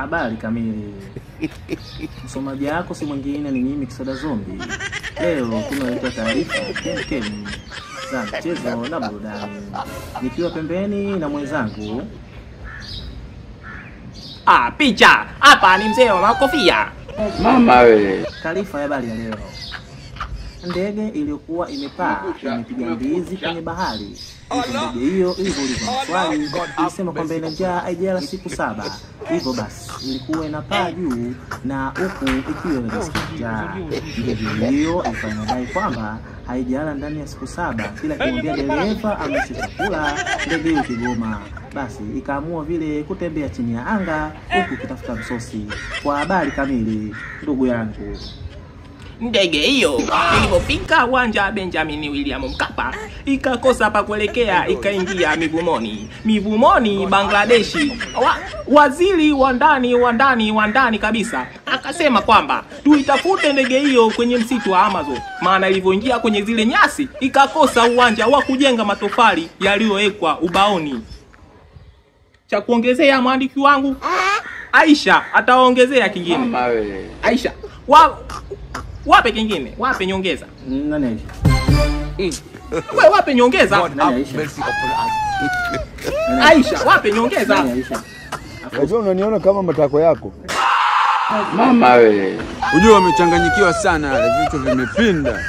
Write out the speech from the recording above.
Habari kamili. Msomaji wako si mwingine ni mimi Kisoda Zombi. Leo tunaleta taarifa kemkem za mchezo na burudani, nikiwa pembeni na mwenzangu. Picha hapa ni mzee wa makofia. Mama we. Taarifa ya habari ya leo. Ndege iliyokuwa imepaa imepiga mbizi kwenye bahari. Ndege hiyo ilivyoulizwa maswali ilisema kwamba ina njaa, haijala siku 7. Hivyo basi ilikuwa inapaa juu na huku ikiwa imesikia njaa. Ndege hiyo inadai kwamba haijala ndani ya siku 7, kila kimwambia dereva amlishe chakula, ndege hiyo ikigoma. Basi ikaamua vile kutembea chini ya anga huku ikitafuta msosi. Kwa habari kamili, ndugu yangu. Ndege hiyo ilipofika uwanja Benjamin William Mkapa ikakosa pa kuelekea, ikaingia Mivumoni. Mivumoni Bangladeshi. Waziri wa ndani kabisa akasema kwamba tuitafute ndege hiyo kwenye msitu wa Amazon, maana ilivyoingia kwenye zile nyasi ikakosa uwanja wa kujenga matofali yaliyowekwa ubaoni. Cha kuongezea mwandishi wangu Aisha ataongezea kingine. Aisha, wape kingine, wape nyongeza. Nani Aisha? Wewe wape nyongeza. Aisha, wape nyongeza. Unajua unaniona kama matako yako. Mama we. Unajua wamechanganyikiwa sana, vichwa vimepinda.